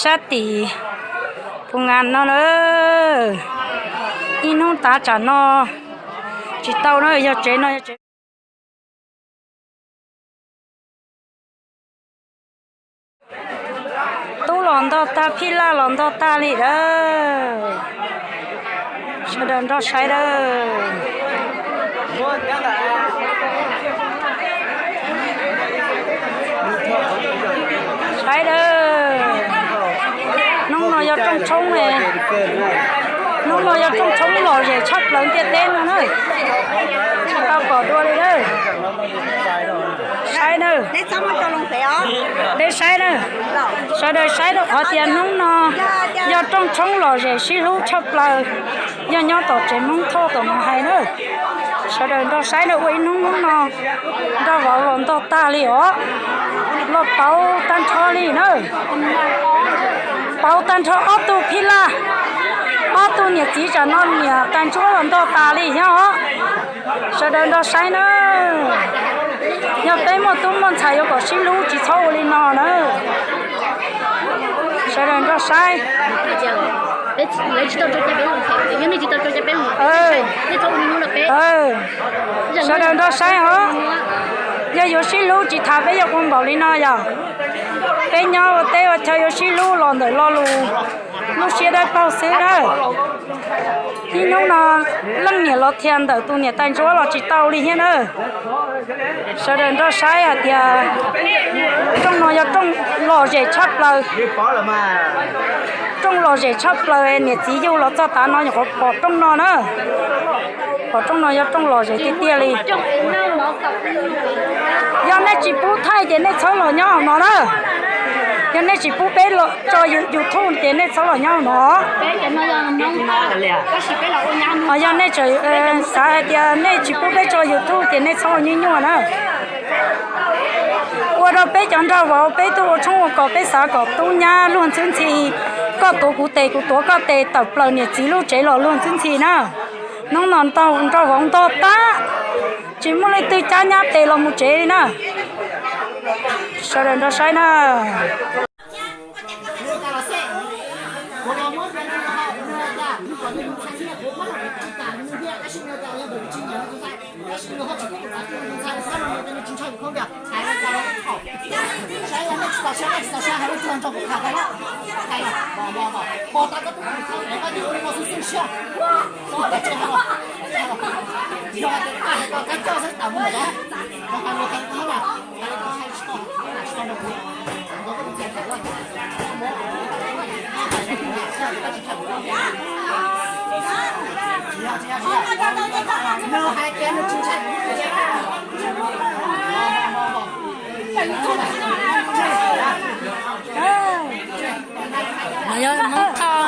Sab tim Phu Nga no na, ib hnub tav tsam no tsis tau na, yog tsev no yog tsev. Tub los ntog tag, phij laj los ntog tag li lawm. Sawv daws nrog saib lawm. Saib lawm. Hnub no yog rooj tshoob, hnub no yog rooj tshoob lom zem tshaj plaws ntiaj teb no na. Tsis tau pom dua li lawm. Saib na. Peb saib na. Sawv daws saib rau qhov tias hnub no yog rooj tshoob lom zem sib hlub tshaj plaws, yog nyob tom tsev Hmoob Thoj tom no hais na. Sawv daws nrog saib na, ua ib hnub hnub no nrog vauv los ntog tag li os. Los pauv tag nrho li na. Pauv tag nrho ob tug phij laj, ob tug niam txiv tsam no niam tais ntsuab los ntog tas li thiab os. Sawv daws nrog saib na. Yog peb muaj tub muaj ntxhais yuav kom sib hlub tsis txhob ua li no na. Sawv daws nrog saib. Sawv daws nrog saib os. Yog yuav sib hlub tsis tas peb yuav ua npaum li no yog. Peb nyob ua teb ua chaw yuav sib hlub los ntawm lo lus lub siab dawb paug xwb na. Ib hnub no leej niam los thiaj ntawm tus niam tais ntsuab los tsis tau li thiab na. Sawv daws nrog saib hais tias rooj no yog rooj lom zem tshaj plaws. Rooj lom zem tshaj plaws, niam txiv yug los txog tav no nyuam qhuav pom rooj no na. Pom rooj no yog rooj lom zem tiag tiag li. Yog nej tsis pub thaij ces nej txhob los nyob hauv no na. Yog nej tsis pub peb tso YouTube ces nej txhob los nyob hauv no. Yog nej xav hais tias nej tsis pub peb tso YouTube ces nej txhob ua nyuaj nyuaj na. Ua rau peb cov nraug vauv peb tuaj ua tshoob ua kos, peb xav kom tub nyab luag ntxhwb ntxhi, koj tuav kuv tes kuv tuav koj tes tawm plaws niam txiv lub tsev los luag ntxhwb ntxhi na. Hnub no nraug vauv ntog tag, tsis muaj leej twg cab nyab tes los mus tsev li na. Sawv daws nrog saib na. No yog Hmoob Thoj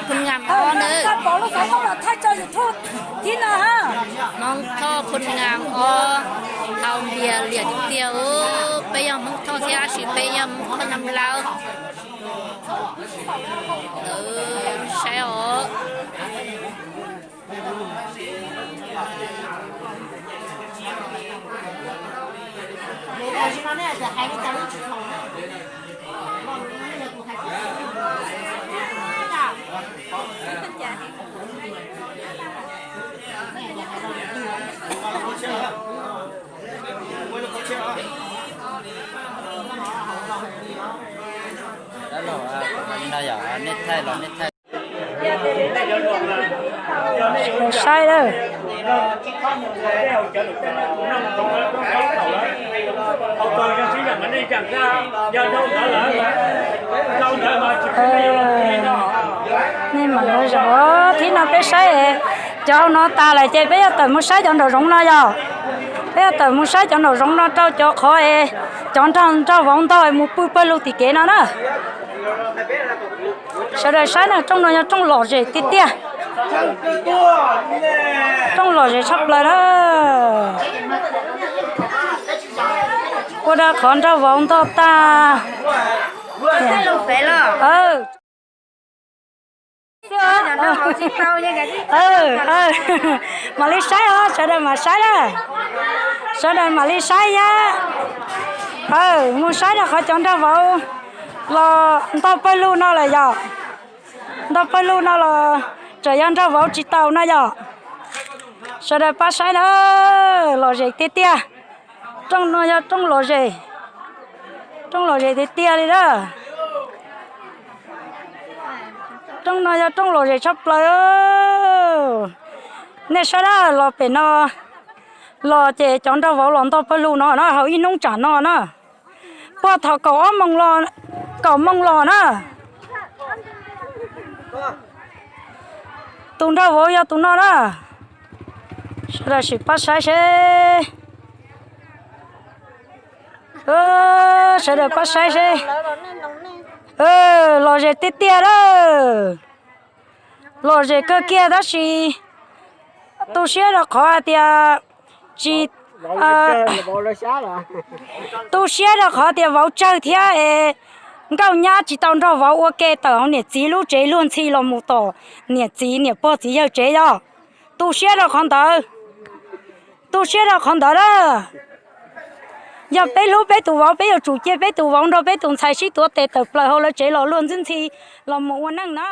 Phoo Ngam Ob ntawd. Hmoob Thoj Phoo Ngam Ob, thaum npias liam tiag tiag. Peb yog Hmoob Thoj thiab tab sis peb yog Hmoob Thoj Nam Lawv. Saib os. Saib lawm. Nej mam li zaum, thib no peb saib cov no tas lawm ces peb yuav tawm mus saib cov nraum zoov no yog. Peb yuav tawm mus saib cov nraum zoov no rau cov qhov es cov nraug vauv ntog mus pw pawg lug tim kev no na. Sawv daws saib na, rooj no yog rooj lom zem tiag tiag. Rooj lom zem tshaj plaws na. Ua rau qhov nraug vauv ntog tag. Mam li saib os, sawv daws mam saib na. Sawv daws mam li saib thiab. Mus saib rau qhov cov nraug vauv Los ntog pawg lug no lawm yom. Ntog pawg lug no los tseem yog nrog vauv tsis tau no yom. Sawv daws pab saib na, lom zem tiag tiag. Rooj no yog rooj lom zem, rooj lom zem tiag tiag li na. Rooj no yog rooj lom zem tshaj plaws. Nej saib na, los pem no los ces cov nrog vauv los ntog pawg lug no na, haus ib hnub tsam no na. Puag thaum kaum ob moos los, kaum moos los na. Tus nrog vauv yog tus no na. Sawv daws sim pab saib seb. Sawv daws pab saib seb. Lom zem tiag tiag lawm. Lom zem kawg kiag tab sis tu siab rau qhov hais tias tsis, tu siab rau qhov tias vauv tsawg thiab es nkauj nyab tsis tau nrog vauv ua ke tawm hauv niam txiv lub tsev luag ntxhi los mus tom niam txiv niam pog txiv yawg tsev yom. Tu siab rau qhov ntawd. Tu siab rau qhov ntawd na. Yog peb hlub peb tus vauv, peb yuav tsum cia peb tus vauv nrog peb tus ntxhais sib tuav tes tawm plaws hauv lawv tsev los luag ntxhi ntxhi los mus ua neej na.